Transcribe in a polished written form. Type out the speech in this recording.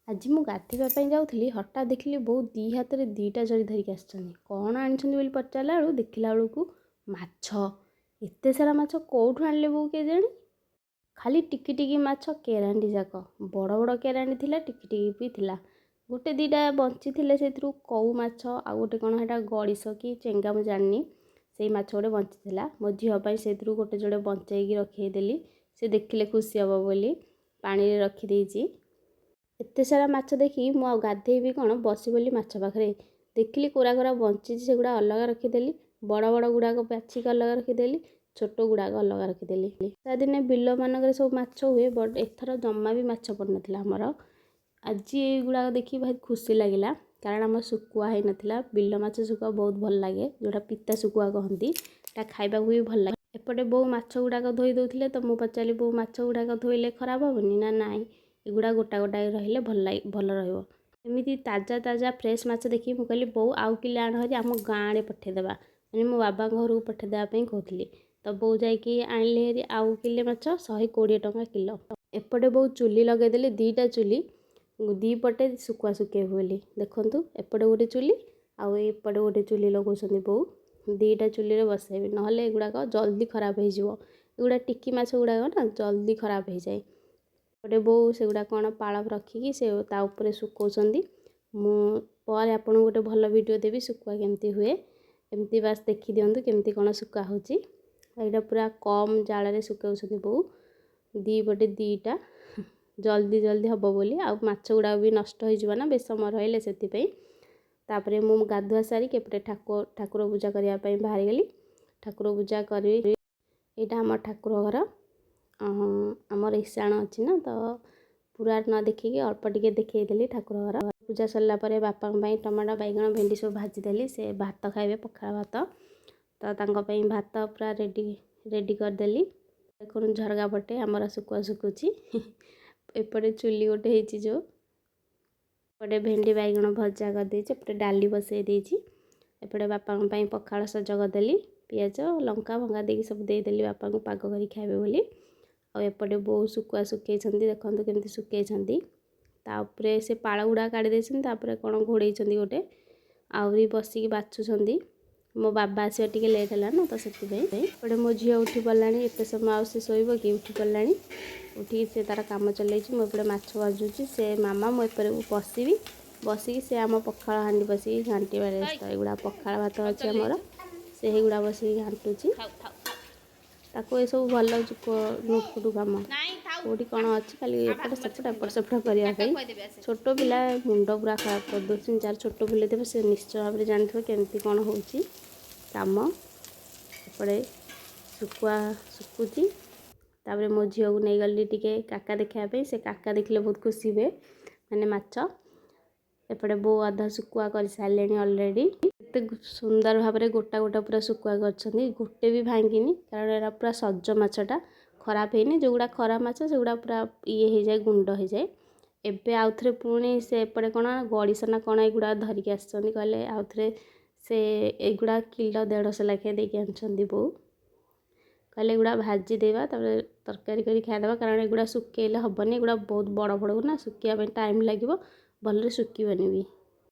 ଆଜି ମୁଁ ଗାଧୋଇବା ପାଇଁ ଯାଉଥିଲି, ହଠାତ୍ ଦେଖିଲି ବୋଉ ଦୁଇ ହାତରେ ଦୁଇଟା ଜରି ଧରିକି ଆସିଛନ୍ତି। କ'ଣ ଆଣିଛନ୍ତି ବୋଲି ପଚାରିଲା ବେଳକୁ ଦେଖିଲା ବେଳକୁ ମାଛ। ଏତେ ସାରା ମାଛ କେଉଁଠୁ ଆଣିଲେ ବୋଉ କେଜାଣି? ଖାଲି ଟିକି ଟିକି ମାଛ, କେରାଣ୍ଡି ଯାକ ବଡ଼ ବଡ଼ କେରାଣ୍ଡି ଥିଲା, ଟିକି ଟିକି ବି ଥିଲା। ଗୋଟେ ଦୁଇଟା ବଞ୍ଚିଥିଲେ ସେଥିରୁ କଉ ମାଛ, ଆଉ ଗୋଟେ କ'ଣ ସେଇଟା ଗଡ଼ିଶ କି ଚେଙ୍ଗା ମୁଁ ଜାଣିନି, ସେଇ ମାଛ ଗୋଟେ ବଞ୍ଚିଥିଲା। ମୋ ଝିଅ ପାଇଁ ସେଇଥିରୁ ଗୋଟେ ଯୋଡ଼େ ବଞ୍ଚେଇକି ରଖେଇଦେଲି, ସେ ଦେଖିଲେ ଖୁସି ହେବ ବୋଲି ପାଣିରେ ରଖିଦେଇଛି। ଏତେ ସାରା ମାଛ ଦେଖିକି ମୁଁ ଆଉ ଗାଧେଇବି କ'ଣ, ବସି ବୋଲି ମାଛ ପାଖରେ। ଦେଖିଲି କୋରା କୋରା ବଞ୍ଚିଛି, ସେଗୁଡ଼ା ଅଲଗା ରଖିଦେଲି। ବଡ଼ ବଡ଼ ଗୁଡ଼ାକ ବାଛିକି ଅଲଗା ରଖିଦେଲି, ଛୋଟ ଗୁଡ଼ାକ ଅଲଗା ରଖିଦେଲି। ତା ଦିନେ ବିଲମାନଙ୍କରେ ସବୁ ମାଛ ହୁଏ, ବଟ୍ ଏଥର ଜମା ବି ମାଛ ପଡ଼ିନଥିଲା ଆମର। ଆଜି ଏଇଗୁଡ଼ାକ ଦେଖିକି ଭାରି ଖୁସି ଲାଗିଲା, କାରଣ ଆମର ଶୁଖୁଆ ହେଇନଥିଲା। ବିଲ ମାଛ ଶୁଖୁଆ ବହୁତ ଭଲ ଲାଗେ, ଯେଉଁଟା ପିତା ଶୁଖୁଆ କହନ୍ତି, ଏଟା ଖାଇବାକୁ ବି ଭଲ ଲାଗେ। ଏପଟେ ବୋଉ ମାଛ ଗୁଡ଼ାକ ଧୋଇ ଦେଉଥିଲେ, ତ ମୁଁ ପଚାରିଲି, ବୋଉ, ମାଛ ଗୁଡ଼ାକ ଧୋଇଲେ ଖରାପ ହେବନି? ନା, ନାଇଁ, ଏଗୁଡ଼ା ଗୋଟା ଗୋଟା ରହିଲେ ଭଲ ଲାଗେ, ଭଲ ରହିବ। ଏମିତି ତାଜା ତାଜା ଫ୍ରେଶ୍ ମାଛ ଦେଖିକି ମୁଁ କହିଲି, ବୋଉ, ଆଉ କିଲେ ଆଣ ଭାରି, ଆମ ଗାଁ ଆଡ଼େ ପଠେଇଦେବା, ମାନେ ମୋ ବାବାଙ୍କ ଘରକୁ ପଠେଇଦେବା ପାଇଁ କହୁଥିଲି। ତ ବୋଉ ଯାଇକି ଆଣିଲେ ହେରି ଆଉ କିଲେ ମାଛ, 120 ଟଙ୍କା କିଲୋ। ଏପଟେ ବୋଉ ଚୁଲି ଲଗେଇଦେଲେ, ଦୁଇଟା ଚୁଲି, ଦୁଇ ପଟେ ଶୁଖୁଆ ଶୁଖେଇବେ ବୋଲି। ଦେଖନ୍ତୁ, ଏପଟେ ଗୋଟେ ଚୁଲି ଆଉ ଏପଟେ ଗୋଟେ ଚୁଲି ଲଗାଉଛନ୍ତି ବୋଉ। ଦୁଇଟା ଚୁଲିରେ ବସେଇବେ, ନହେଲେ ଏଗୁଡ଼ାକ ଜଲ୍ଦି ଖରାପ ହେଇଯିବ। ଏଗୁଡ଼ା ଟିକି ମାଛ ଗୁଡ଼ାକ ନା, ଜଲ୍ଦି ଖରାପ ହେଇଯାଏ। ଏପଟେ ବୋଉ ସେଗୁଡ଼ା କ'ଣ ପାଳ ରଖିକି ସେ ତା ଉପରେ ଶୁଖଉଛନ୍ତି। ମୁଁ ପରେ ଆପଣଙ୍କୁ ଗୋଟେ ଭଲ ଭିଡ଼ିଓ ଦେବି ଶୁଖୁଆ କେମିତି ହୁଏ। ଏମିତି ବାସ୍ ଦେଖିଦିଅନ୍ତୁ କେମିତି କ'ଣ ଶୁଖା ହେଉଛି। ଏଇଟା ପୁରା କମ୍ ଜାଳରେ ଶୁଖାଉଛନ୍ତି ବୋଉ, ଦୁଇ ପଟେ ଦୁଇଟା, ଜଲ୍ଦି ଜଲ୍ଦି ହେବ ବୋଲି। ଆଉ ମାଛ ଗୁଡ଼ାକ ବି ନଷ୍ଟ ହେଇଯିବ ନା ବେଶୀ ସମୟ ରହିଲେ, ସେଥିପାଇଁ। ତାପରେ ମୁଁ ଗାଧୁଆ ସାରିକି ଏପଟେ ଠାକୁର ପୂଜା କରିବା ପାଇଁ ବାହାରିଗଲି। ଠାକୁର ପୂଜା କରି, ଏଇଟା ଆମ ଠାକୁର ଘର। ଆମର ଇଶାଣ ଅଛି ନା, ତ ପୁରା ନ ଦେଖିକି ଅଳ୍ପ ଟିକେ ଦେଖେଇଦେଲି ଠାକୁର ଘର। ପୂଜା ସରିଲା ପରେ ବାପାଙ୍କ ପାଇଁ ଟମାଟୋ, ବାଇଗଣ, ଭେଣ୍ଡି ସବୁ ଭାଜିଦେଲି। ସେ ଭାତ ଖାଇବେ, ପଖାଳ ଭାତ। ତ ତାଙ୍କ ପାଇଁ ଭାତ ପୁରା ରେଡ଼ି ରେଡ଼ି କରିଦେଲି। ଦେଖନ୍ତୁ, ଝରକା ପଟେ ଆମର ଶୁଖୁଆ ଶୁଖୁଛି। ଏପଟେ ଚୁଲି ଗୋଟେ ହେଇଛି ଯେଉଁ, ଏପଟେ ଭେଣ୍ଡି ବାଇଗଣ ଭଜା କରିଦେଇଛି, ଏପଟେ ଡାଲି ବସେଇ ଦେଇଛି। ଏପଟେ ବାପାଙ୍କ ପାଇଁ ପଖାଳ ସଜ କରିଦେଲି, ପିଆଜ ଲଙ୍କା ଭଙ୍ଗା ଦେଇକି ସବୁ ଦେଇଦେଲି ବାପାଙ୍କୁ ପାଗ କରି ଖାଇବେ ବୋଲି। ଆଉ ଏପଟେ ବୋଉ ଶୁଖୁଆ ଶୁଖେଇଛନ୍ତି, ଦେଖନ୍ତୁ କେମିତି ଶୁଖେଇଛନ୍ତି। ତା ଉପରେ ସେ ପାଳ ଗୁଡ଼ା କାଢ଼ି ଦେଇଛନ୍ତି, ତାପରେ କ'ଣ ଘୋଡ଼େଇଛନ୍ତି ଗୋଟେ, ଆହୁରି ବସିକି ବାଛୁଛନ୍ତି। ମୋ ବାବା ଆସିବା ଟିକେ ଲେଟ୍ ହେଲା ନା, ତ ସେଥିପାଇଁ। ଏପଟେ ମୋ ଝିଅ ଉଠି ପଡ଼ିଲାଣି। ଏତେ ସମୟ ଆଉ ସେ ଶୋଇବ କି? ଉଠି ପଡ଼ିଲାଣି। ଉଠିକି ସେ ତାର କାମ ଚଲେଇଛି। ମୁଁ ଏପଟେ ମାଛ ଭାଜୁଛି। ସେ ମାମା, ମୁଁ ଏପଟେ ବସିବି, ବସିକି ସେ ଆମ ପଖାଳ ହାଣ୍ଡି ବସିକି ଘାଣ୍ଟିବାରେ ବ୍ୟସ୍ତ। ଏଗୁଡ଼ା ପଖାଳ ଭାତ ଅଛି ଆମର, ସେ ଏଗୁଡ଼ା ବସିକି ଘାଣ୍ଟୁଛି। ତାକୁ ଏସବୁ ଭଲ ଲାଗୁଛି, ନୁଟପୁଟୁ କାମ, କେଉଁଠି କ'ଣ ଅଛି, ଖାଲି ଏପଟ ସେପଟ ଏପଟ ସେପଟ କରିବା ପାଇଁ। ଛୋଟ ପିଲା ମୁଣ୍ଡ ପୁରା ଖରାପ କରିଦେଉଛନ୍ତି। ଯାହାର ଛୋଟ ପିଲା ଥିବ, ସେ ନିଶ୍ଚୟ ଭାବରେ ଜାଣିଥିବ କେମିତି କ'ଣ ହେଉଛି କାମ। ଏପଟେ ଶୁଖୁଆ ଶୁଖୁଛି। ତାପରେ ମୋ ଝିଅକୁ ନେଇଗଲି ଟିକେ କାକା ଦେଖିବା ପାଇଁ। ସେ କାକା ଦେଖିଲେ ବହୁତ ଖୁସି ହୁଏ, ମାନେ ମାଛ। ଏପଟେ ବୋଉ ଅଧା ଶୁଖୁଆ କରିସାରିଲେଣି ଅଲରେଡ଼ି। ଏତେ ସୁନ୍ଦର ଭାବରେ ଗୋଟା ଗୋଟା ପୁରା ଶୁଖୁଆ କରିଛନ୍ତି, ଗୋଟେ ବି ଭାଙ୍ଗିନି, କାରଣ ଏଇଟା ପୁରା ସଜ ମାଛଟା, ଖରାପ ହେଇନି। ଯେଉଁଗୁଡ଼ା ଖରାପ ମାଛ, ସେଗୁଡ଼ା ପୁରା ଇଏ ହେଇଯାଏ, ଗୁଣ୍ଡ ହେଇଯାଏ। ଏବେ ଆଉଥରେ ପୁଣି ସେ ଏପଟେ କ'ଣ ଗଡ଼ିଶ ନା କ'ଣ ଏଗୁଡ଼ା ଧରିକି ଆସିଛନ୍ତି। କହିଲେ ଆଉଥରେ ସେ ଏଗୁଡ଼ା କିଲୋ 150 ଲେଖାଏଁ ଦେଇକି ଆଣିଛନ୍ତି ବୋଉ। କହିଲେ ଏଗୁଡ଼ା ଭାଜିଦେବା, ତାପରେ ତରକାରୀ କରି ଖାଇଦେବା, କାରଣ ଏଗୁଡ଼ା ଶୁଖେଇଲେ ହେବନି। ଏଗୁଡ଼ା ବହୁତ ବଡ଼ ବଡ଼ ନା, ଶୁଖିବା ପାଇଁ ଟାଇମ୍ ଲାଗିବ, ଭଲରେ ଶୁଖିବନି ବି।